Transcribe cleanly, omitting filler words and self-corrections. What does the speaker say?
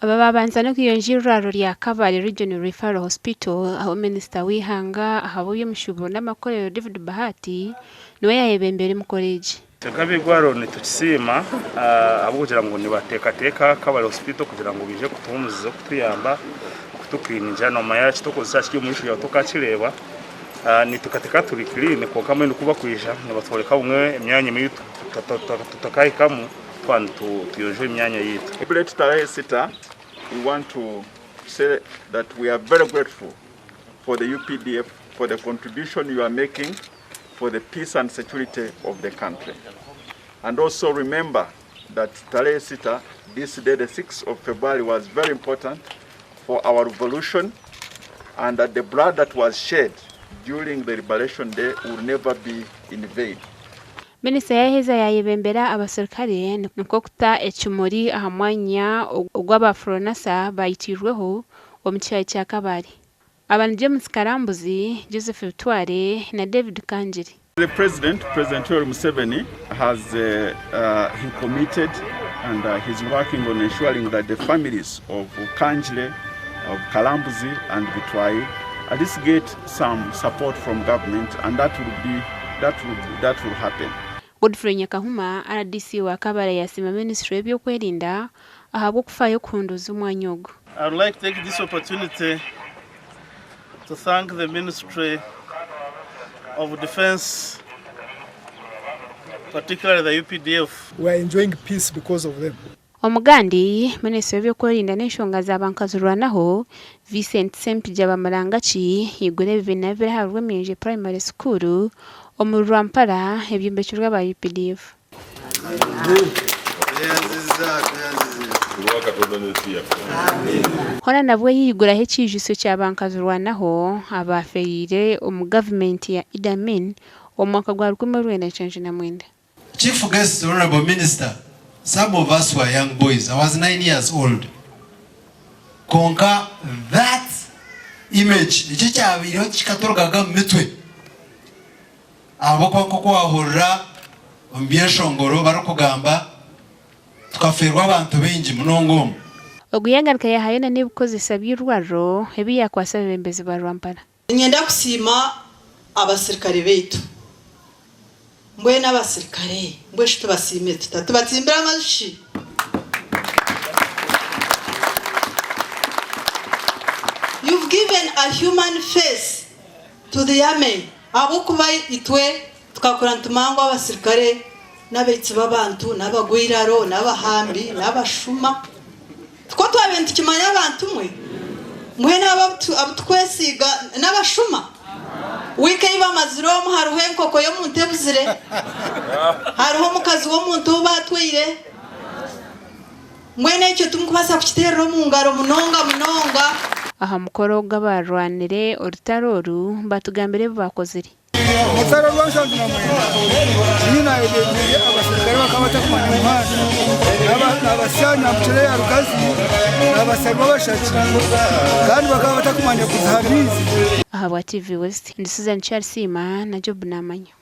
Aba baabanza n'okuyonja eirwariro rya Kabale Regional Referral Hospital ahu minisita w'eihanga ahabw'eby'emishuuburo n'amakorero David Bahati niwe yaayebembeire emikoro egi. Itwe nk'ab'eirwariro nitukisiima ahabw'okugira ngu nibateekateeka Kabale Hospital kugira ngu baije kutuhuumuziza okutuyamba okutukiriningira noomanya eki turikukozesa kiri omu maisho gaawe tokakireeba. Nituteekateeka turi clean kwonka mbwenu ku bakwija nibatworeka bumwe emyanya emwe ei tutakahikamu. Twaba nituyonja emyanya yaitu. Bullet Tarehe Sita, we want to say that we are very grateful for the UPDF for the contribution you are making for the peace and security of the country. And also remember that Tarehe Sita, this day, the 6th of February, was very important for our revolution and that the blood that was shed during the Liberation Day will never be in vain. Minisita yaaheza yaayebembera abaserukare nikwo kuta ekimuri aha mwanya ogu aba Fronasa baayitiirweho omu kishaayi kya Kabale. Aba ni James Karambuzi, Joseph Bitware na David Kangire. The President, President Yoweri Museveni has he committed and he's working on ensuring that the families of Kangire, of Karambuzi and Bitwai at least get some support from government and that will be that will that will happen. Godfrey Nyakahuma, rdc wa Kabale yasiima minisiture y'eby'okwerinda ahabw'okufayo kuhunduuza omwanya ogu. I would like to take this opportunity to thank the Ministry of Defence, particularly the UPDF. We are enjoying peace because of them. Omugandi, Minisita w'ebyokwerinda n'enshonga za bankazirwanaho, Vincent Ssempijja Bamulangaki yaigura ebibiina bibiri aha Rweminje Primary School omuri Rwampara ebyombekirwe aba updf. Hoona nabwo yaiguraho ekiijutsyo kya bankazirwanaho abaafeereire omu gavumenti ya Idi Amin omu mwaka gwa 1979. Chief guest honourable minister some of us were young boys I was 9 years old kwonka that image ekyo ekyabaireho tikikaturugaga omu mitwe ahabw'okuba nk'oku wahurira omu byeshongoro barikugamba tukafeerwa abantu baingi munonga omu. Ogu yagaruka yahayo na n'ebikozesa by'eirwariro ebi yakwasa abebembezi ba Rwampara. Niinyenda kusiima abasirikare baitu. Mbwenu abasirikare mbwenu shi tubasiime tuta? Tubatsimbire amaju shi? You've given a human face to the army ahabw'okuba itwe tukakura nitumanya ngu abasirikare n'abaitsi b'abantu, n'abagweiraro, n'abahambi, n'abashuma. Tikwo twabaire nitukimanya abantu mwe? Mbwenu abo abu tukwesiiga n'abashuma? Wiiki ei bamazire omu hariho enkoko y'omuntu ebuzire, hariho omukazi w'omuntu ou baatwaire. Mbwenu ekyo timukubaasa kukiteerera omu ngaro munonga munonga. Aha mukoro ogu abaarwanire orutaro oru baatugambira ebi baakozire. Orutaro rwa 79 niinye naayebembeire abaserukare bakaba batakumanya muhanda nabasya Nyamukire ya Rugazi nabasya Rwabashaki kandi bakaba batakumanya kuziha amaizi. Ahabwa TV West, ndi Susan Kyarisiima na Job Namanya.